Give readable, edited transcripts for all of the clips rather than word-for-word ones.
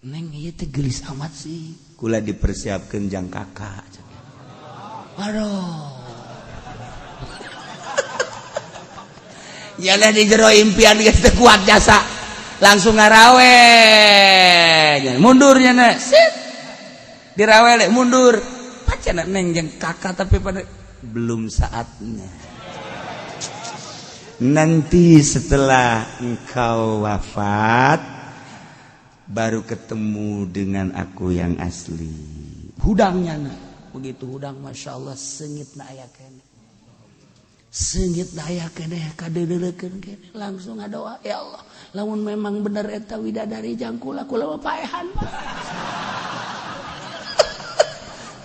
Neng, ieu teh geulis amat sih. Kula dipersiapkeun jang kakak. Aduh. Yalah di jero impian geus teu kuat jasa. Langsung ngarawe. Mundur nya sit. Dirawele mundur. Pacana neng jeung kakak tapi pada belum saatnya. Nanti setelah engkau wafat baru ketemu dengan aku yang asli. Hudangnya nah. Begitu hudang, masya Allah, sengit na aya kene. Sengit na aya kene kadeudeukeun kene. Langsung ngadoa, ya Allah, lamun memang bener eta widadari jang kula, kula mah paehan.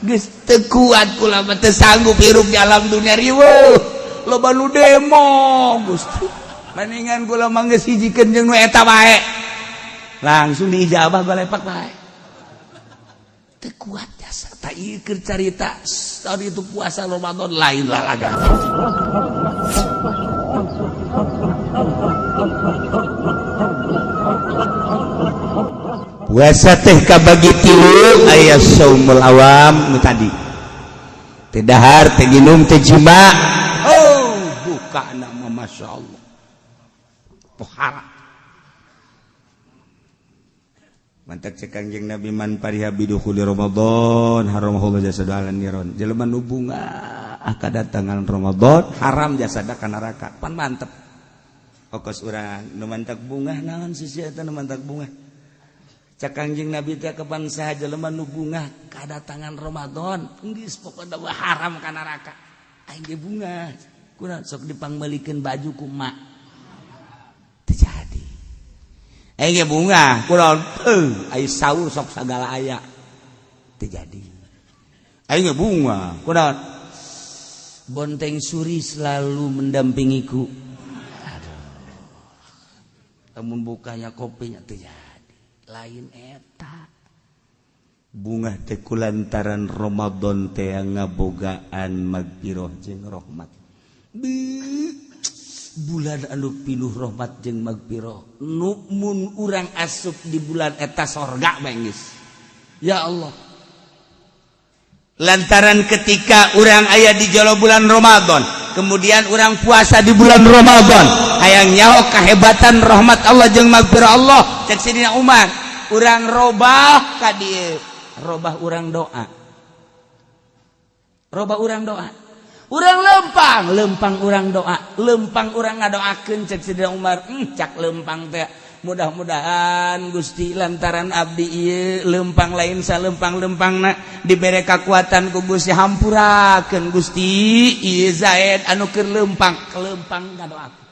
Geus teu kuat kula mah, teu sanggup hirup di alam dunia riweuh. Loba nu demo, Gusti. Mendingan kula mah geus hijikeun jeung nu eta bae. Langsung diijabah golepak bae. Teu kuat jasa. Tak ieu keur carita tadi itu puasa Ramadan lain lalaga. Puasa teh kabagi tilu, aya saumul awam nu tadi. Teu dahar, teu nginum, teu jima. Oh, buka nama masya Allah. Pohara. Mantak cek Kangjeng Nabi man pariha bidukhuli Ramadan haramahullah jasadu ala niron. Jelema nu bunga kadatangan Ramadan haram jasada ka neraka. Pan mantep. Okos urang nu mantak bunga naon sih eta nu mantak bunga. Cek Kangjeng Nabi teh kapan saha jelema nu bunga kadatangan Ramadan geus pokona haram ka neraka. Aing ge bunga. Kurang sok dipangmeulikeun baju ku mak. Teu jadi. Aing ge bunga, kurang ai sahur sok sagala aya. Teu jadi. Aing ge bunga, kurang bonteng suri selalu mendampingiku. Aduh. Lamun bukanya kopinya teu jadi. Lain eta. Bunga teh kulantaran Ramadan teh ngabogaan magfirah jeung rahmat. Bulan anu pinuh rahmat jeung magfirah. Nu mun urang asup di bulan eta sorga bae geus. Ya Allah. Lantaran ketika urang aya di jero bulan Ramadan, kemudian urang puasa di bulan Ramadan, hayang nyaho kehebatan rahmat Allah jeung magfirah Allah, cek Sidina Umar, urang robah ka dieu, robah urang doa. Robah urang doa. Urang lempang, lempang urang doa, lempang urang ngadoakeun cek Sidina Umar, cak lempang teh mudah-mudahan Gusti lantaran abdi ieu lempang lain salempang-lempangna dibere kakuatan ku Gusti, hampurakeun Gusti ieu Zaid anu keur lempang, kelempang ngadoakeun.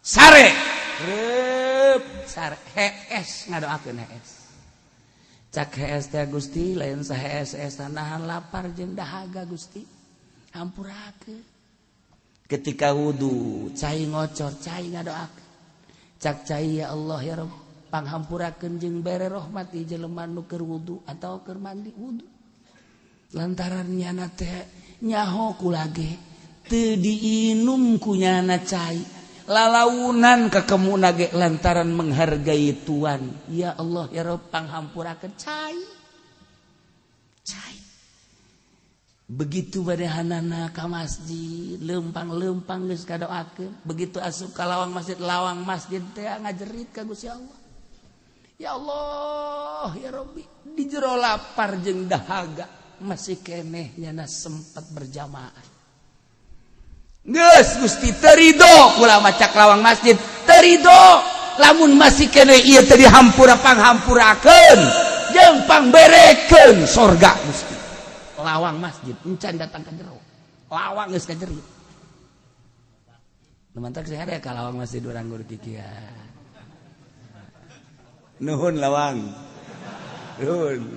Sare reup sare hees ngadoakeun hees. Cak hees teh Gusti lain sahees-hees nahan lapar jeung dahaga Gusti. Hampurakeun. Ketika wudu cai ngocor cai ngadoakeun. Cak cai ya Allah ya Rabb panghampurakeun jeung bere rahmat di jelema nu keur wudu atawa keur mandi wudu. Lantaran nyana teh nyaho kula ge teu diinum ku nyana cai lalaunan kakemuna ge lantaran menghargai tuan. Ya Allah ya Rabb panghampurakeun cai. Cai. Begitu badehanana ka masjid, lempang-lempang geus kadoakeun. Begitu asup ka lawang masjid teh ngajerit ka Gusti Allah. Ya Allah, ya Rabbi, di jero lapar jeung dahaga masih keneh nyana sempat berjamaah. Geus Gusti teu ridho kula maca lawang masjid, teu ridho lamun masih keneh ieu teh dihampura panghampurakeun jeung pangberekeun sorga Gusti. Lawang masjid encan datang ke jero, lawang geus ka jero. Nu mantak sih ada ka lawang masjid urang guru kikia. Nuhun lawang. Nuhun.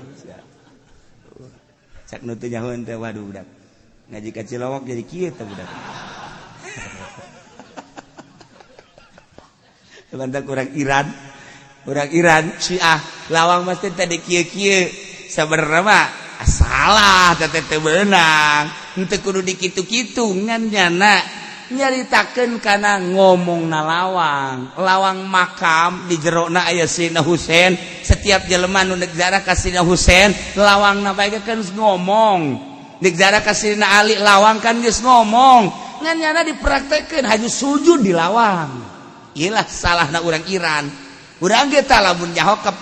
Cak nu teu nyahoeun teh waduh budak. Ngaji ka Cilowok jadi kieu teh budak. Mantak urang Iran Syiah lawang masjid tadi kieu-kieu sabenerna mah salah teh teh beunang henteu kudu dikitu-kitu ngan nyana Nyaritakeun kana ngomong na lawang, lawang makam di jerona aya Sayyidina Husain. Setiap jelema nu nek ziarah ka Sayyidina Husain, lawangna bae kan ngomong. Nek ziarah ka Sayyidina Ali, lawang kan geus ngomong. Ngan nyana dipraktekeun haju sujud di lawang. Iyalah salahna urang Iran. Urang ge tah lamun nyaho ka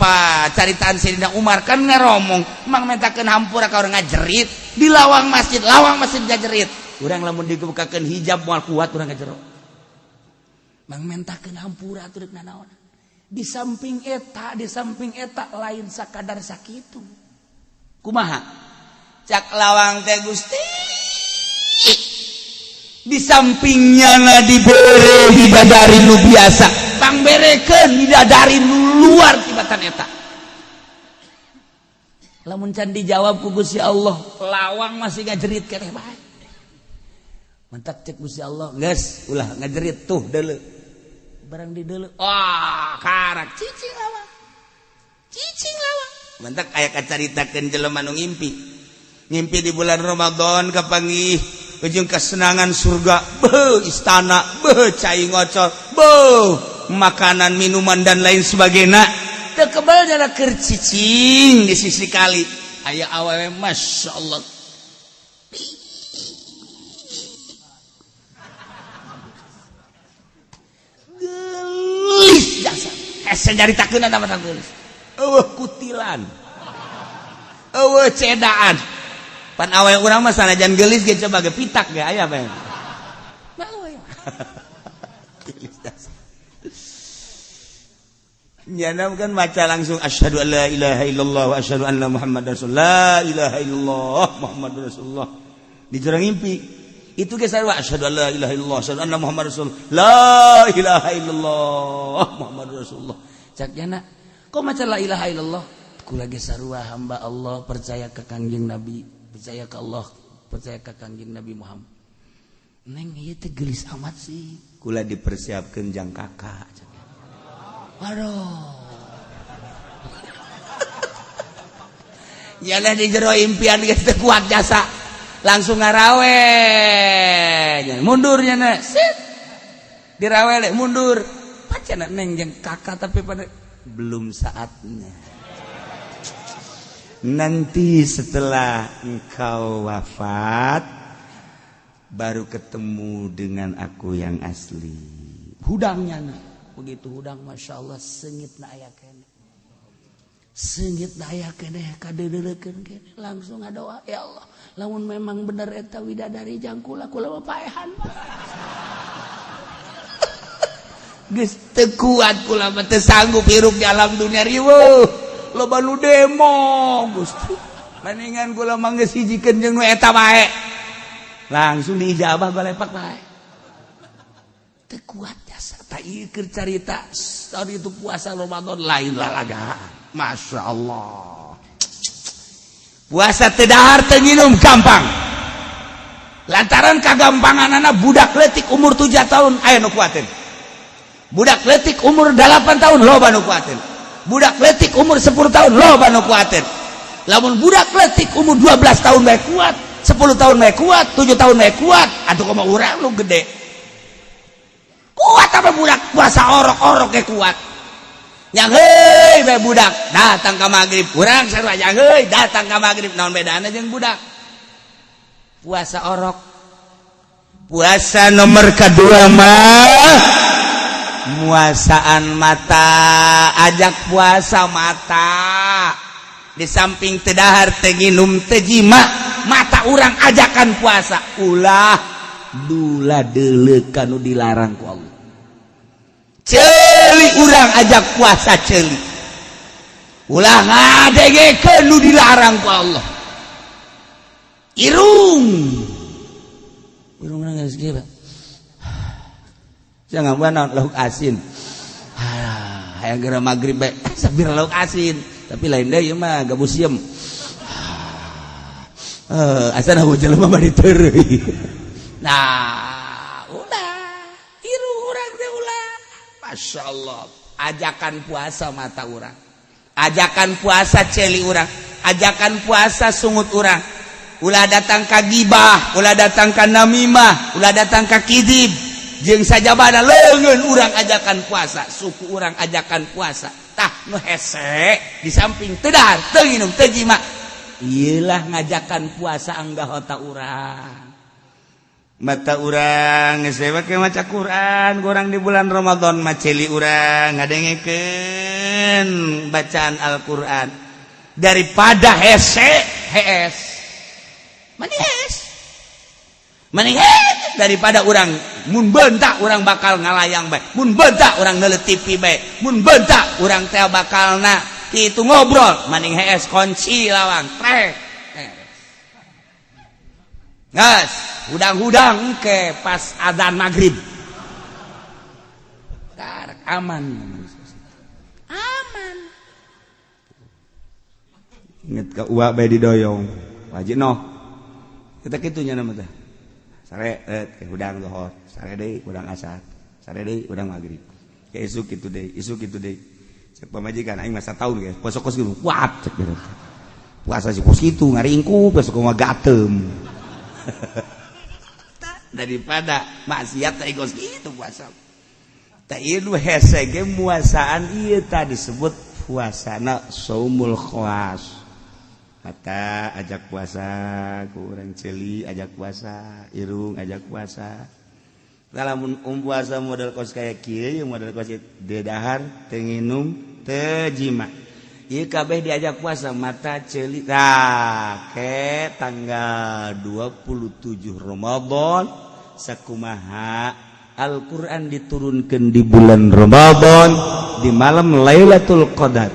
caritaan Sayyidina Umar kan ngaromong, mang mentakeun hampura ka urang ngajerit di lawang masjid ngajerit. Urang lamun dibukakeun hijab moal kuat urang ka jero. Mang mentakeun hampura atuh rek nanaon. Di samping eta lain sakadar sakitu. Kumaha? Cak lawang teh Gusti. Di sampingnya na dibere bidadari nu biasa, pangberekeun bidadari nu luar tibatan eta. Lamun can dijawab ku Gusti Allah, lawang masih ngajerit keneh bae. Mentak cek Gusti Allah, geus ulah ngajerit tuh deuleu. Barang di deuleu, wah karak cicing lawang. Cicing lawang. Mentak aya kacaritakeun jelema nu ngimpi. Ngimpi di bulan Ramadan kapanggih ujung kesenangan surga, beuh istana, beuh cai ngocor, beuh makanan, minuman dan lain sebagainya. Teu kebal jana keur cicing di sisi kali. Aya awewe, Masya Allah. Gelis jasa. Hese nyaritakeun mah gelis. Eueuh kutilan. Eueuh cedaan. Pan awewe urang mah sanajan gelis ge coba ge pitak ge aya bae. Malu ya. Gelis jasa. Nyana kan baca langsung asyhadu an la ilaha illallah wa asyhadu anna muhammadar rasulullah, la ilaha illallah muhammadur rasulullah. Di jero ngimpi itu ge sarua asyhadu an la ilaha illallah asyhadu anna muhammadar rasulullah, la ilaha illallah muhammadur rasulullah. Cak jana, kok maca la ilaha illallah? Kula ge sarua hamba Allah, percaya ke Kangjeng Nabi, percaya ke Allah, percaya ke Kangjeng Nabi Muhammad. Neng ieu teh geulis amat sih. Kula dipersiapkeun jang kakak. Aduh. Nyana di jero impian geus teu kuat jasa. Langsung ngarawe. Mundur nyana. Sit. Dirawe mundur. Pacana neng jeung kakak tapi pada belum saatnya. Nanti setelah engkau wafat baru ketemu dengan aku yang asli. Hudangnya nah. Begitu hudang Masya Allah sengit na aya keneh. Sengit na aya keneh kadeudeukeun keneh. Langsung ngadoa, ya Allah, lamun memang bener eta widadari jang kula, kula mah paehan. Geus teu kuat kula mah, teu sanggup hirup di alam dunia riweuh. Loba nu demo Gusti. Mendingan kula mah geus hijikeun jeung nu eta bae. Langsung diijabah balepak bae. Teu kuat jasa. Tak ieu keur carita tadi itu puasa Ramadan lain lalagaan. Masya Allah. Puasa teu dahar teu nginum gampang. Lantaran kagampanganana budak leutik umur 7 tahun aya nu kuateun. Budak leutik umur 8 tahun loba nu kuateun. Budak leutik umur 10 tahun loba nu kuateun. Lamun budak leutik umur 12 tahun bae kuat, 10 tahun bae kuat, 7 tahun bae kuat, atuh kumaha urang nu gede. Kuat apa budak puasa orok-orok ge kuat. Yang heuy bae budak datang ka magrib, urang sarua yang heuy datang ka magrib, naon bedana jeung budak? Puasa orok. Puasa nomor kedua mah muasaan mata, ajak puasa mata. Di samping teu dahar teu nginum teu jima, mata urang ajakan puasa. Ulah dula deuleuh kanu dilarang ku Allah. Ceuli urang ajak puasa ceuli. Ulah ngadengekeun nu dilarang ku Allah. Irung. Irung geus kieu, Pak. Jangan naon lauk asin. Hayang geura magrib bae sabir lauk asin, tapi lain deui mah gabus sieum. Asana jelema mah diteureuy. Nah, ulah irung urang teh ulah. Masya Allah, ajakan puasa mata urang, ajakan puasa ceuli urang, ajakan puasa sungut urang. Ulah datang ka gibah, ulah datang ka namimah, ulah datang ka kidib jeung sajabana. Leungeun urang ajakan puasa, suku urang ajakan puasa. Tah, nu hese di samping teu dahar, teu nginum, teu jima, ieulah ngajakan puasa anggota urang. Mata urang geus we maca Quran urang di bulan Ramadan mah, ceuli urang ngadengekeun bacaan Al-Qur'an daripada hese hees manis manis, daripada urang mun bentak urang bakal ngalayang bae, mun bentak urang neuleut TV bae, mun bentak urang teh bakalna itu ngobrol. Maning hees, kunci lawang trek. Gas, hudang-hudang ke pas adzan maghrib. Tarak aman. Aman. Inget ke uak bae didoyong. Wajib noh. Kita kitunya nama teh. Sare hudang lohor, sare deui hudang asar, sare deui hudang maghrib. Ke isuk kitu deui, isuk kitu deui. Cek pamajikan aing masa tahun ge, puasa kos gitu. Kuat cek gitu. Puasa sih kos kitu ngaringkuk, besok mah gatem. Daripada maksiat teh kos kitu puasa. Tah, ieu nu hese ge muasaan ieu tah disebut puasana saumul khawas. Mata ajak puasa ku urang, ceuli ajak puasa, irung ajak puasa. Lamun puasa model kos kayak kieu, model kos teu dahar, teu nginum, teu jima, ieu kabeh diajak puasa mata ceuli. Tah, ke tanggal 27 Ramadan sakumaha Al-Qur'an diturunkan di bulan Ramadan di malam Lailatul Qadar,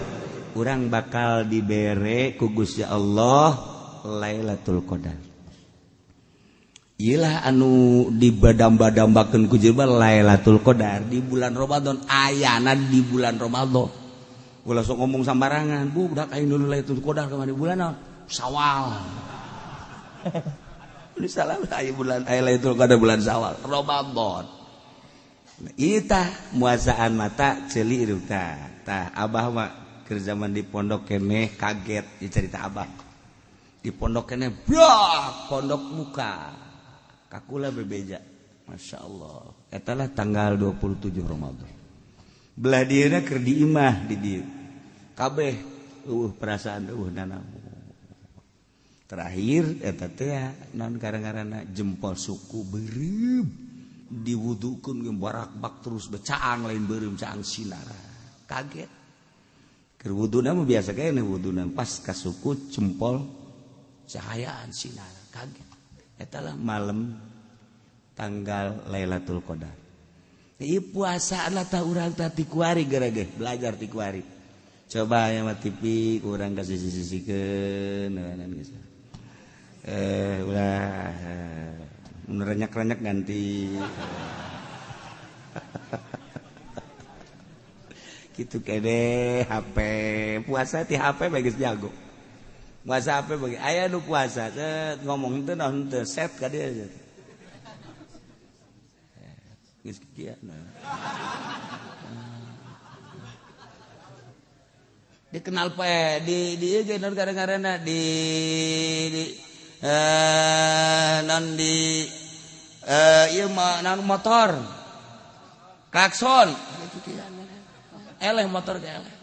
urang bakal dibere ku Gusti Allah Lailatul Qadar. Iyalah anu dibadamba-dambakeun ku jelema Lailatul Qadar di bulan Ramadan, ayana di bulan Ramadan. Ulah sok ngomong sambarangan, bu, budak aing dulu Lailatul Qadar kemana bulan naon? Sawal. Ini salah, aya bulan aya Lailatul Qadar bulan Sawal, Ramadan. Ieu tah muasaan mata ceuli irung tah. Tah, abah mah keur zaman di pondok keneh kaget dicerita abah. Di pondok keneh brak pondok muka. Kakula bebeja. Masya Allah. Eta lah tanggal 27 Ramadan. Belah dieuna keur di imah di dieu. Kabeh eueuh perasaan, eueuh nanaon. Terakhir eta teh naon gara-garana jempol suku beureum, diwudukeun ge barakbak terus becaang, lain beureum, caang sinar. Kaget. Keur wuduna mah biasa kene wuduna, pas ka suku jempol cahayaan sinar, kaget. Eta lah malam tanggal Lailatul Qadar. Ieu puasa lah tah urang tah ti kuari gara ge belajar ti kuari. Coba ya mah TV kurang kasih sisi-sisikeun geus. Ulah mun renyak-renyak ganti. Gitu kene HP puasa ti HP bae geus jago. Puasa HP bagi aya nu puasa set ngomong teu naon teu set ka dieu. Geus kieu. Dikenal pe di ieu non kadang-kadang di non di ieu mah non motor klakson eleh, motor ge eleh.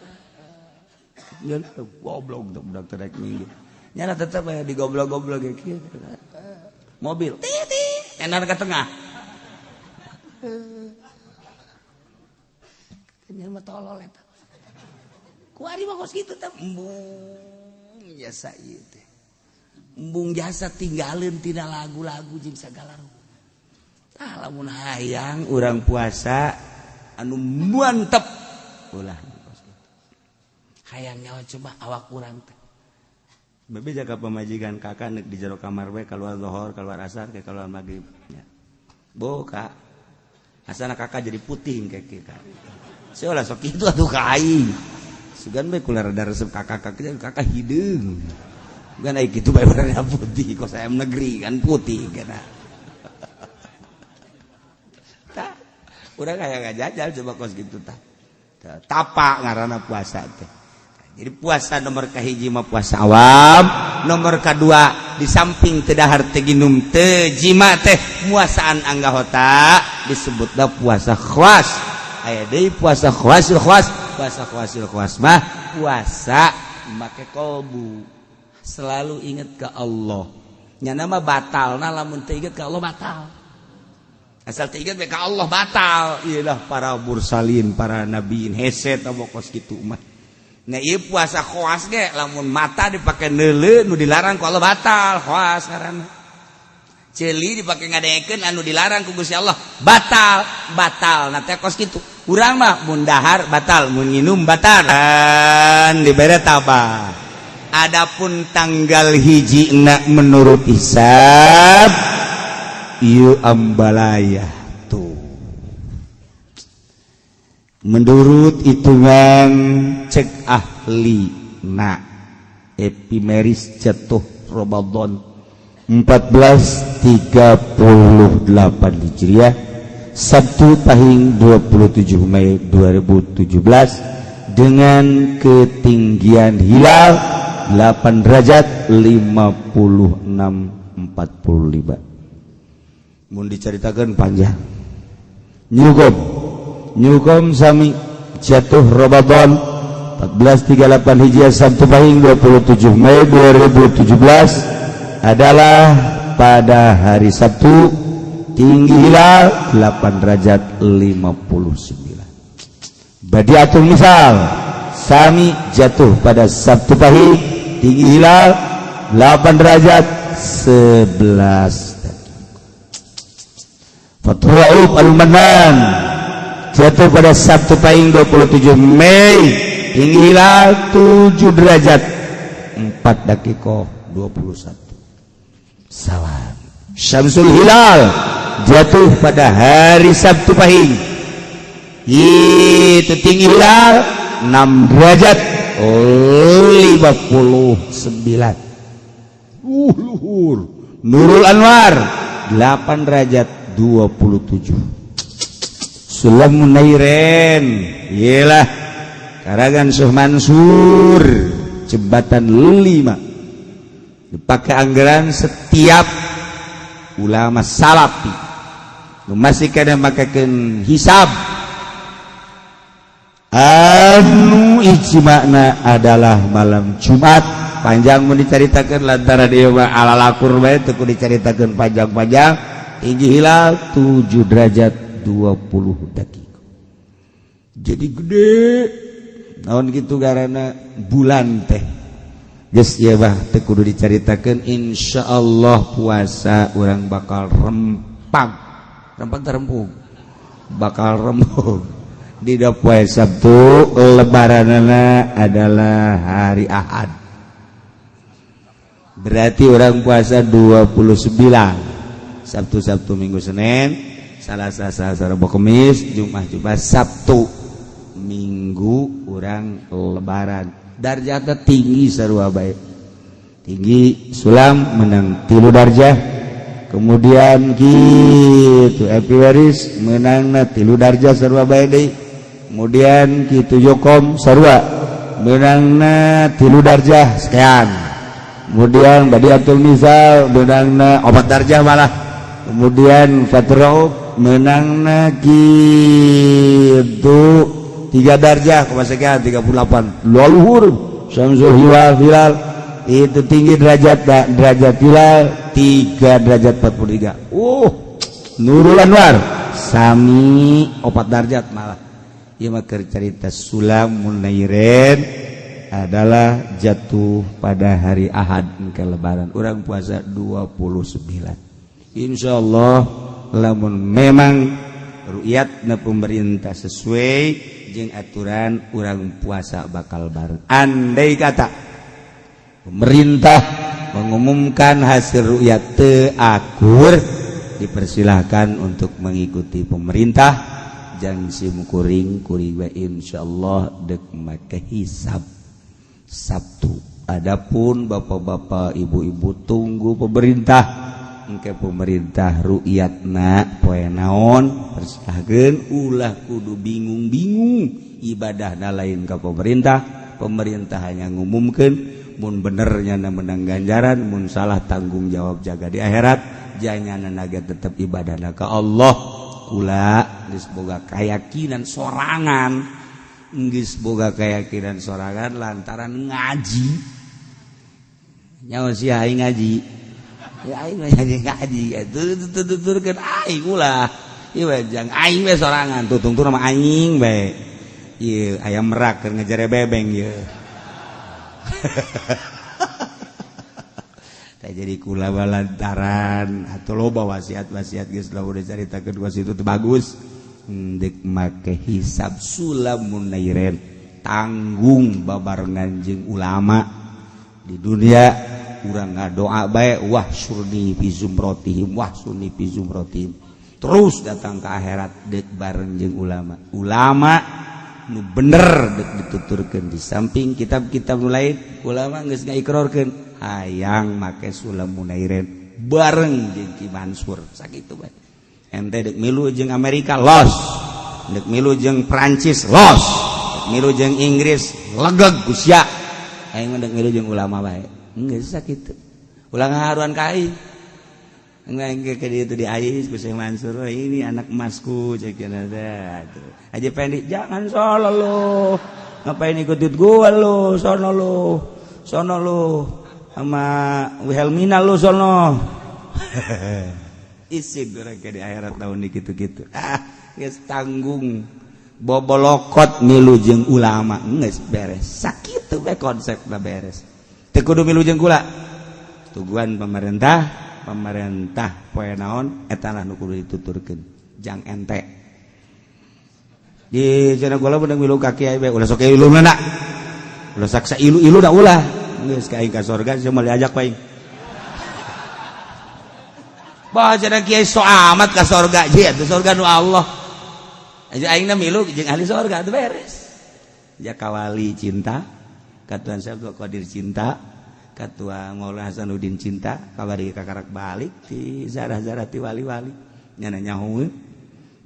Goblok budak teh rek minggir nyana tetep aya di goblok-goblok ge kieu. Mobil ti enar ke tengah nya mah tolol eta. Kuari mah kos kitu teh embung jasa ieu teh. Embung jasa tinggalin tina lagu-lagu jeung sagala rupa. Tah, lamun hayang urang puasa anu mantep ulah kos kitu. Hayang nyawa coba awak urang teh. Bebe jaga pamajikan kakak nek di jero kamar we, keluar zuhur, keluar asar, ke keluar maghrib. Ya. Bo kak. Asana kakak jadi putih kayak kita. Sia sok kitu atuh ka aing. Sugan bae kula rada resep kakak, kakak kakak hideung. Bukan ai kitu bae warna putih kos ayam negeri kan putih kana. Tah, urang aya ngajajal coba kos kitu tah. Tapa ngaranna puasa teh. Jadi puasa nomor kahiji mah puasa awam, nomor kedua di samping teu dahar, teu nginum, teu jima teh muasaan anggota, disebutna puasa khawas. Aya deui puasa khawasil khawas. Puasa khawasil khawas mah puasa make kolbu, selalu ingat ke Allah. Nyana mah batal, nah lamun teu inget ke Allah batal. Asal teu inget ke Allah batal. Iyalah, para mursalin, para nabiin hese tah kos kitu mah. Nah, ieu puasa khawas ge lamun mata dipake neuleu nu dilarang ku Allah batal, khawas ngaranna. Ceuli dipake ngadengekeun anu dilarang ku Gusti Allah batal, batal. Nah teh kos kitu. Urang mah mun dahar batal, mun nginum batal. Dan dibere tabah. Adapun tanggal hiji na menurut hisab ieu ambalaya tuh. Menurut hitungan cek ahli na epimeris jatuh Ramadan 1438 Hijriah, Sabtu Pahing 27 Mei 2017 dengan ketinggian hilal 8 derajat 56 45. Mun diceritakan panjang. Nyugom Nyugom sami jatuh Ramadan 1438 Hijriah, Sabtu Pahing 27 Mei 2017 adalah pada hari Sabtu, tinggi hilal 8 derajat 59. Badiatul Misal sami jatuh pada Sabtu Pahing, tinggi hilal 8 derajat 11. Fathur Rauf Al-Manan jatuh pada Sabtu Pahing 27 Mei, tinggi hilal 7 derajat 4 dakiko 21. Salam Syamsul Hilal jatuh pada hari Sabtu Pahing, itu tinggi hilal 6 derajat 59. Luhur. Nurul Anwar 8 derajat 27. Sulam Munairen ialah Karangan Syekh Mansur jembatan 5 dipakai anggaran setiap ulama salafi masih kadang makakeun hisab anu ijma'na adalah malam Jumat. Panjang mau diceritakan lantaran ieu mah ala lakur bae, teu kudu diceritakeun panjang-panjang. Tinggi hilal 7 derajat 20 detik, jadi gede naon gitu karena bulan teh. Geus ieu bah teu kudu dicaritakeun. Insyaallah puasa urang bakal rempang rempang terempung, bakal rembug di poe Sabtu. Lebaranana adalah hari Ahad, berarti urang puasa 29, Sabtu, Sabtu, Minggu, Senin, Salasa, Selasa, Rabu, Kamis, Jumat, Jumat, Sabtu, Minggu urang lebaran. Darjatnya tinggi sarua bae. Tinggi sulam menang 3 darjah, kemudian gitu epimeris menangna 3 darjah sarua bae deui, kemudian gitu Jokom sarua menangna 3 darjah sekian, kemudian Badiatul Misal menangna 4 darjah malah, kemudian Fatrau menangna gitu 3 darjah koma sekian 38. Luhur Syamsul Hilal, Hilal itu tinggi derajat derajat hilal 3 derajat 43. Nurul Anwar sami 4 derajat malah. Ieu mah keur carita Sulam Munairen adalah jatuh pada hari Ahad ke lebaran, urang puasa 29. Insyaallah lamun memang rukyatna pemerintah sesuai jeung aturan, urang puasa bakal bareng. Andai kata pemerintah mengumumkan hasil rukyat teu akur, dipersilahkan untuk mengikuti pemerintah. Jangan sim kuring kuring bae insyaallah dek make hisab Sabtu. Adapun bapak-bapak, ibu-ibu, tunggu pemerintah. Engke pemerintah rukyatna poe naon, persilahkeun, ulah kudu bingung-bingung. Ibadahna lain ka pemerintah. Pemerintah hanya ngumumkeun, mun benernya menang ganjaran, mun salah tanggung jawab jaga di akhirat. Janyana naga tetap ibadah ka Allah. Kula geus boga keyakinan sorangan, geus boga keyakinan sorangan lantaran ngaji. Nyawa si aing ngaji ya, aing ngaji ngaji itu tuturkeun aing, ulah ieu jang aing we sorangan tutung nama aing bae. Ieu ayam merak keur ngejere bebeng ieu. Tah, jadi kula lantaran atau loba wasiat-wasiat geus lah udah carita kedua situ teu bagus, ndek make hisab sulamun nairen, tanggung babarengan jeung ulama di dunia. Urang ngadoa bae, wahsyurni fi zumratihim, wahsyurni fi zumratihim, terus datang ke akhirat dek bareng jeung ulama, ulama nu bener dek dituturkeun. Di samping kitab-kitab nu lain, ulama geus ngaikrarkeun hayang make sulam munairen bareng jeung Ki Mansur. Sakitu bae. Ente dek milu jeung Amerika los, dek milu jeung Prancis los, dek milu jeung Inggris legeg sia. Aing mah dek milu jeung ulama bae, geus sakitu. Ulah ngaharuan ka aing. Enggak ke itu di ais ku Syekh Mansur, "Oh, ini anak emasku," cek cenah. Aja Pendi, jangan salah lo, ngapain ikutin gua lo? Sono lo, sono lo sama Wilhelmina lo sono. Isi gue di akhirat tahun di gitu-gitu. Ah, geus tanggung bobolokot milu jeung ulama, geus beres. Sakitu we konsepna, beres. Teu kudu milu jeung kula. Tuguan pemerintah, pemerintah poe naon eta lah nu kudu dituturkeun jang ente. Di cenah kula beunang milu ka kiai bae, ulah sok ilu na, ulah saksa ilu-ilu da, ulah. Geus ka aing ka sorga sia moal diajak paing. Bah, cenah kiai so amat ka sorga, je atuh sorga nu Allah. Aja aing na milu jeung ahli sorga atuh beres. Ja kawali cinta, ka Tuhan Syekh Qadir cinta, Ketua Maulana Hasanuddin cinta, kabari kakarak balik di zarah-zarah ti wali-wali nyana nyaho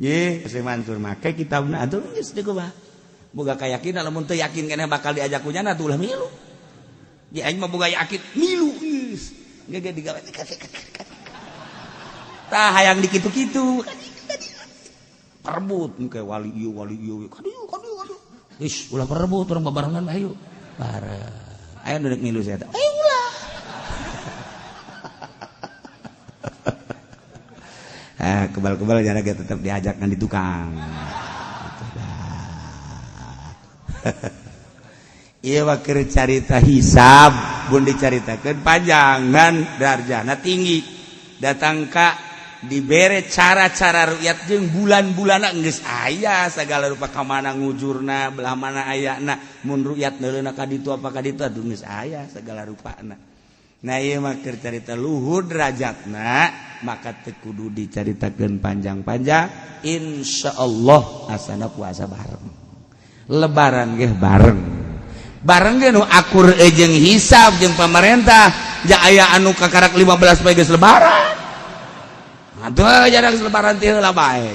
ye Syekh Mansur make kitabna atuh geus deui mah boga kayakinan. Lamun teu yakin keneh bakal diajak ku nyana, atuh ulah milu. Di aing mah boga yakin milu geus ge digawe. Tah, hayang dikitu-kitu perebut kayak wali ieu, wali ieu, kadieu kadieu kadieu. Geus ulah perebut, urang babarengan, ayo bareng. Ayo duduk milu saya, ayo ulah. Eh, kebal-kebal jarak tetap diajak kan di tukang. Iya, wakil carita hisab pun dicaritakan panjangan, darjana tinggi datang ka dibere cara-cara rukyat jeung bulan-bulan geus aya segala rupa, ka mana ngujurna, belah mana ayana, mun rukyat neuleuna ka ditu apa ka ditu, atuh geus aya segala rupana. Nah, ieu mah keur carita luhur derajatna, maka teu kudu dicaritakeun panjang-panjang. Insyaallah asana puasa bareng, lebaran ge bareng bareng ge nu akur jeung hisab jeung pemerintah. Ja aya anu kakarak 15 bae geus lebaran. Aduh, jarang lebaran ti heula bae.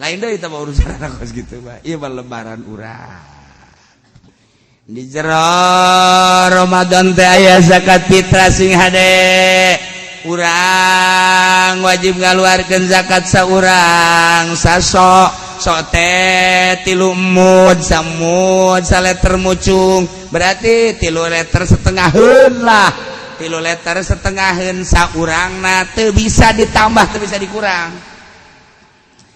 Lain deui teh urusan kos kitu bae. Ieu mah lebaran urang. Di jero Ramadan teh aya zakat fitrah, sing hade. Urang wajib ngaluarkeun zakat saurang sasok. Sok teh 3 mud, samud, saleter mucung. Berarti 3 liter setengaheun lah. 3 liter setengaheun saurangna, teu bisa ditambah, teu bisa dikurang.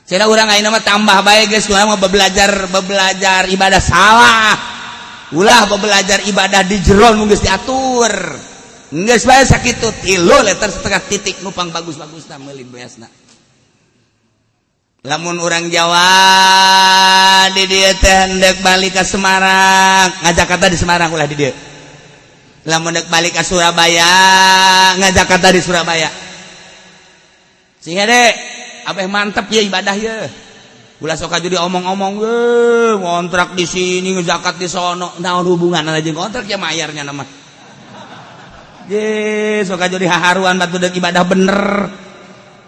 Cenah urang ayeuna mah tambah bae geus, urang mah belajar belajar ibadah. Salah, ulah belajar ibadah di jero nu geus diatur. Geus bae sakitu, 3 liter setengah titik, nupang bagus-bagusna meuli beasna. Lamun urang Jawa di dieu teh hendak balik ke Semarang, ngajakata di Semarang, ulah di dieu. Lamun dek balik ke Surabaya, ngajakata di Surabaya. Sehingga deh abeh mantep ya ibadah ya. Ulah sok jadi omong-omong, eh, ngontrak di sini, ngezakat di sono, naon hubungan aja kontrak ya mayarnya nama. Ye, sok jadi haharuan batu dek ibadah bener.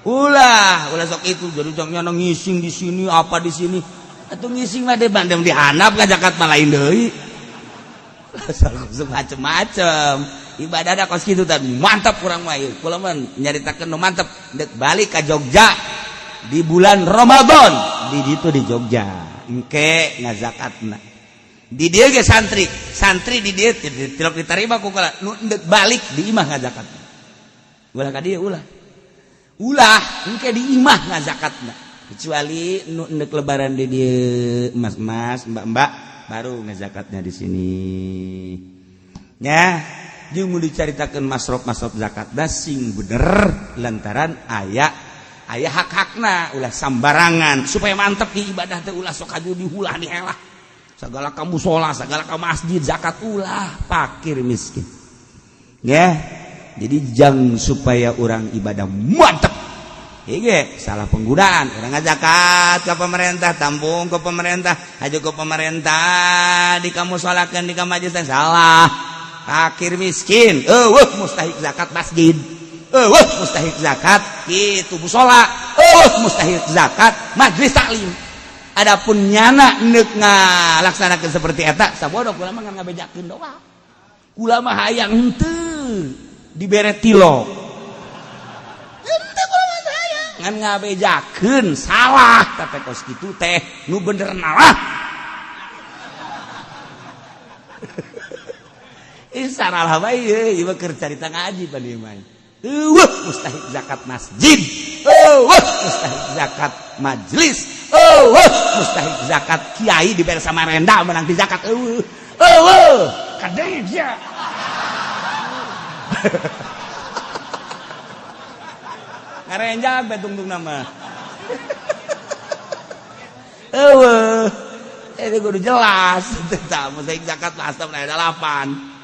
Ulah, ulah sok itu jadi jangan ngising di sini apa di sini. Atau ngising mah deh bandem di handap ngajakat mah lain deui. Macem-macem ibadah da kos kitu teh mantap kurang mah ieu. Kula mah nyaritakeun nu mantep deuk balik ka Jogja di bulan Ramadan di ditu di Jogja engke ngazakatna di dieu ge santri santri di dieu tilok diterima ku kula nu deuk balik di imah ngazakatna ulah ka dieu ulah ulah engke di imah ngazakatna kecuali nu endek lebaran di dieu mas-mas mbak-mbak baru ngezakatnya di sini ya. Jeung mun dicaritakeun masrof-masrof zakat da sing bener lantaran aya aya hak-hakna ulah sambarangan supaya mantep di ibadah teh ulah sok aju dihulah dihelah segala ka musola segala ka masjid zakat ulah fakir miskin ya. Jadi jang supaya orang ibadah mantep. Ige, salah penggunaan orang zakat ke pemerintah tampung ke pemerintah aja ke pemerintah di kamu sholakan di kamu majelis salah fakir miskin eueuh mustahik zakat masjid eueuh mustahik zakat kitu musola eueuh mustahik zakat majlis taklim. Adapun nyana neuk ngalaksanakeun seperti eta sabodo kula mah ngan ngabejakeun doa kula mah hayang henteu dibere tilok henteu kula mah hayang ngan ngabejakeun salah tapi kos kitu teh nu bener nalah. Ih salah bae ieu mah keur carita ngaji pan ieu mah. Eueuh mustahik zakat masjid, eueuh mustahik zakat majlis, eueuh mustahik zakat kiai dibere Samarinda menang di zakat eueuh. Eueuh kadeng sia. Ngarenjak bae tungtung nama. Eueuh itu kudu jelas tah mustahik zakat asam aya 8.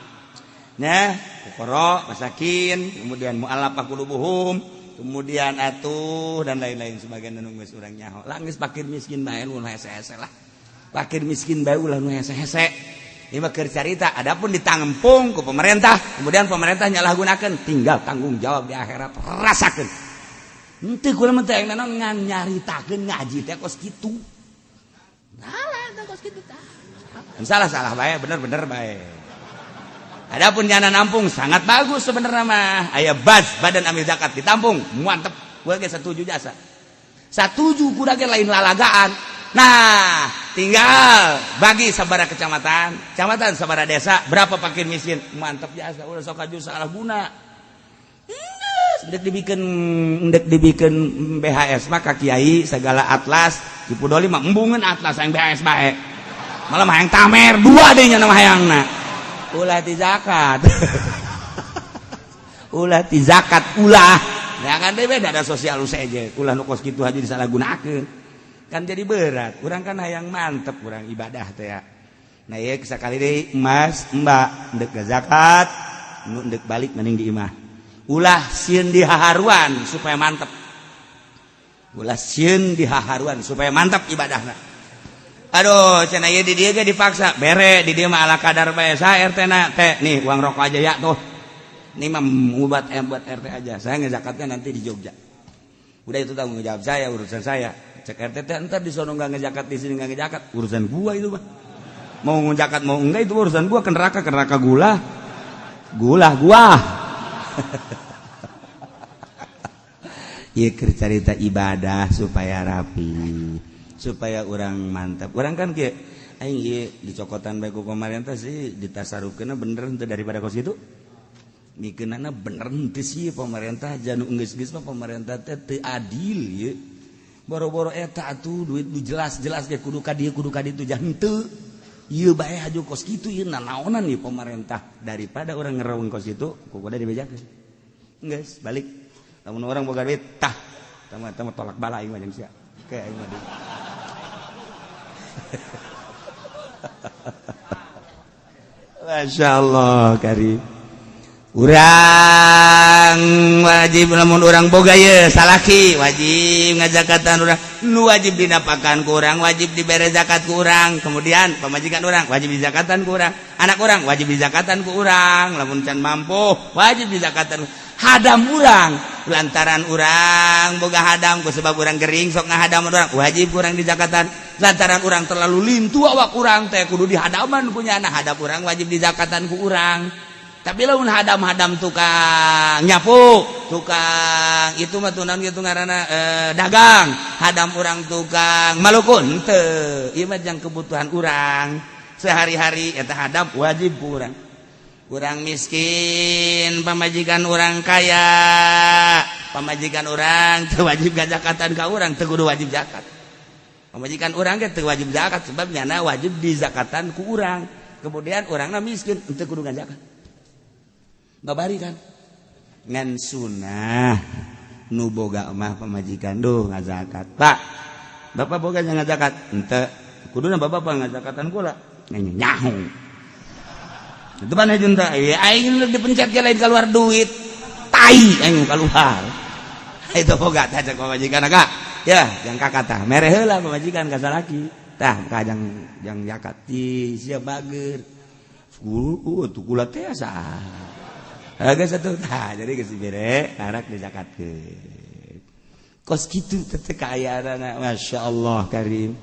Nah, fuqara, masakin, kemudian mu'allafah qulubuhum, kemudian atuh dan lain-lain sebagian nu geus urang nyaho. Lah geus fakir miskin bae nu hese-hese lah. Fakir miskin bae ulah nu hese-hese. Ieu mah keur carita, adapun ditampung ku pemerintah, kemudian pemerintah nyalahgunakeun, tinggal tanggung jawab di akhirat rasakeun. Henteu kula mah teh naon ngan nyaritakeun ngaji teh kos kitu. Salah teh kos kitu tah. Salah-salah bae, bener-bener bae. Adapun nyana nampung sangat bagus sebenarnya mah. Aya baz badan amil zakat ditampung, mantep. Gua ge setuju jasa. Satuju kuda ge lain lalagaan. Nah, tinggal bagi sabara kecamatan, kecamatan sabara desa, berapa fakir miskin, mantep jasa. Udah sok aju salah guna. Ndek dibikin BHS mah ka kiai segala atlas, dipudoli mah embungeun atlas yang BHS bae. Malah mah hayang tamer dua deui nya nama hayangna. Ulah ti zakat. Ulah ti zakat ulah. Ya kan deui beda ada sosial saja. Ulah nu kos kitu aja disalahgunakeun. Kan jadi berat. Urang kan hayang mantep urang ibadah teh ya. Nah ieu sakali deui mas, mbak ndek zakat, nu ndek balik mending di imah. Ulah sieun di haharuan supaya mantep. Ulah sieun di haharuan supaya mantap ibadahna. Aduh, cenah ieu di dieu ge dipaksa. Bere di dieu mah ala kadar bae sa RT na teh nih uang rokok aja ya tuh. Ini mah buat buat RT aja. Saya ngezakatnya nanti di Jogja. Udah itu tanggung jawab saya, urusan saya. Cek RT teh entar di sono enggak ngezakat, di sini enggak ngezakat, urusan gua itu mah. Mau ngezakat mau enggak itu urusan gua, ke neraka gula. Gula gua. Ieu keur carita ibadah supaya rapi, supaya orang mantap. Orang kan kieu aing ieu dicokotan bae ku pemerintah sih ditasarufkeunna bener henteu daripada kos kitu. Mikeunana bener henteu sih pemerintah janu geus-geus mah pemerintah teh teu adil ieu. Boro-boro eta atuh duit nu jelas-jelas ge kudu ka dieu kudu ka ditu jah henteu. Ieu bae haju kos kitu ieu nanaonan ieu pemerintah daripada orang ngerawung kos kitu ku kudu dibejakeun. Geus balik. Lamun orang boga duit tah tama tolak bala aing mah jeung sia. Kayak aing mah. Masya Allah kari. Urang wajib lamun urang boga ye salaki wajib ngajakatan urang nu wajib dinapakan ku urang wajib dibere zakat ku urang kemudian pamajikan urang wajib dizakatan ku urang anak urang wajib dizakatan ku urang lamun can mampu wajib dizakatan hadam urang lantaran urang boga hadam ku sebab urang gering sok ngahadam urang wajib kurang dizakatan Lantaran urang terlalu lintu, awak urang teh kudu dihadaman punya anak, hadap urang wajib dizakatan ku urang. Tapi lamun hadam-hadam tukang nyapu, tukang itu mah tunan gitu ngaranna, dagang, hadam urang tukang malukun teu, ieu mah jang kebutuhan urang sehari-hari, eta hadam wajib ku urang. Urang miskin, pamajikan urang kaya, pamajikan urang teu wajib gazakatan ka urang, teu kudu wajib zakat. Pamajikan urang ge teu wajib zakat, sebab nyana wajib dizakatan ku urang. Kemudian urangna miskin, teu kudu ngazakat, babari kan. Ngan sunah nu boga mah pamajikan, duh, ngazakat, Pak. Bapak boga ngazakat henteu? Kuduna bapak apa ngazakatan kula nyaho itu mana junta. Iya, aing dipencet ge lain keluar duit, tai aing keluar itu. Boga tah cek pamajikan agak ya jang kakak tah mere heula pamajikan ka salaki tah kajang jang zakat ti sia bager tuh kula teh asa. Geus atuh tah, jadi geus dibere karak dizakatkeun kos kitu teh kaayaan. Masya Allah karim.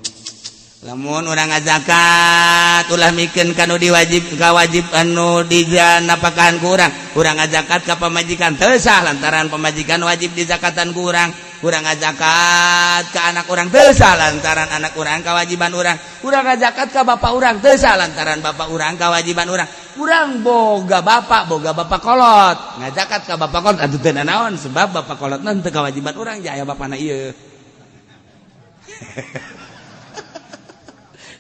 Lamun urang ngazakat, ulah mikeun kanu diwajib ka wajib anu dijanapakahan ku urang. Urang ngazakat ka pamajikan teu sah, lantaran pamajikan wajib dizakatan ku urang. Urang ngazakat ka anak urang teu sah, lantaran anak urang kewajiban urang. Urang ngazakat ka bapak urang teu sah, lantaran bapak urang kewajiban urang. Urang boga bapak, boga bapak kolot, ngazakat ka bapak kolot atuh teu naon, sebab bapak kolot teu kewajiban urang, jaya bapakna ieu.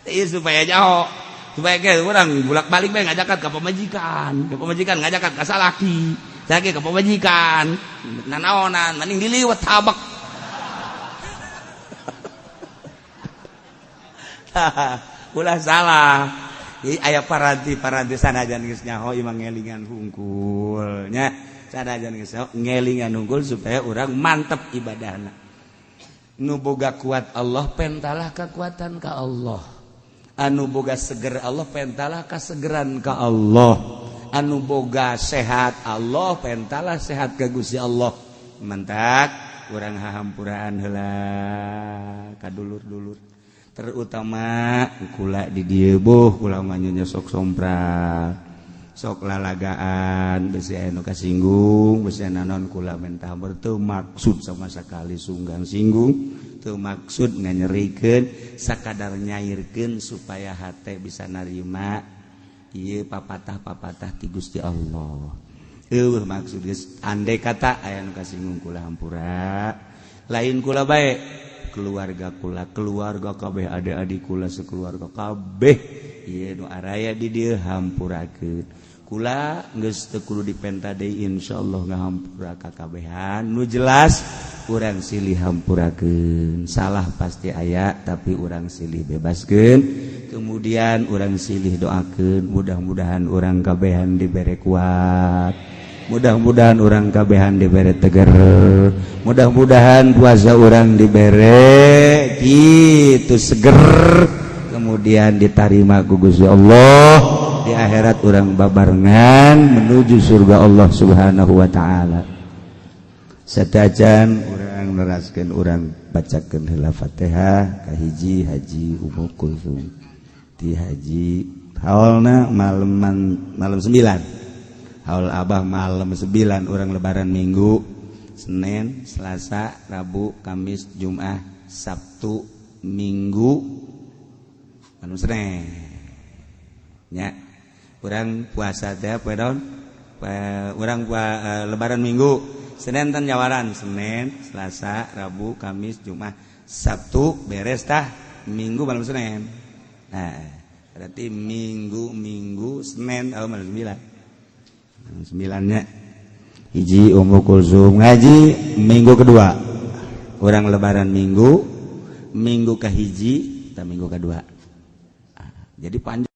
Iya, supaya jauh, supaya ke urang bolak-balik bae ngazakat ka pamajikan, ngazakat ka salaki, salaki ka pamajikan, nanaonan mending diliwat tabak. Ulah salah. Jadi aya paranti-paranti sanajan geus nyaho imang ngelingan hungkul nya, sanajan geus nyaho ngelingan hungkul supaya urang mantep ibadahna. Nu boga kuat Allah, pentalah kekuatan ka Allah. Anu boga seger Allah, pentalah kasegeran ka Allah. Anu boga sehat Allah, pentalah sehat ka Gusti Allah. Mentak urang hahampuraan heula ka dulur-dulur, terutama kula di dieu. Boh, kula mah nya sok sompral, sok lalagaan, besi aya nu kasinggung, besi naon, kula mentah teu maksud sama sekali sunggang singgung, teu maksud nganyerikeun, sakadar nyairkeun supaya hate bisa narima ieu papatah-papatah ti Gusti Allah. Eueuh maksud geus. Andai kata aya nu kasinggung, kula hampura. Lain kula bae, keluarga kula, keluarga kabeh, adik-adik kula, sekeluarga kabeh ieu nu araya di dieu, hampurakeun kula. Geus teu kudu dipenta deui, insyaallah ngahampura ka kabehan. Nu jelas urang silih hampurakeun. Salah pasti aya, tapi urang silih bebaskeun, kemudian urang silih doakeun. Mudah-mudahan urang kabehan dibere kuat, mudah-mudahan urang kabehan dibere teger, mudah-mudahan puasa urang dibere gitu seger, kemudian diterima ku Gusti Allah. Di akhirat urang babarengan menuju surga Allah Subhanahu wa taala. Satajan urang neraskeun, urang bacakeun heula Fatihah kahiji Haji Ummu Kulsum ti haji haulna maleman malam 9, haul Abah malam 9. Urang lebaran Minggu, Senin, Selasa, Rabu, Kamis, Jumat, Sabtu, Minggu, malam Senin nya. Urang puasa teh poe naon? Urang lebaran Minggu, Senin tan nyawaran, Senin, Selasa, Rabu, Kamis, Jumat, Sabtu, beres tah Minggu malam Senin. Nah, berarti Minggu, Minggu, Senin, oh, malam 9, malam 9-nya. Hiji Ummu Kulsum ngaji minggu kedua urang lebaran Minggu, minggu kahiji dan minggu kedua. Jadi panjang.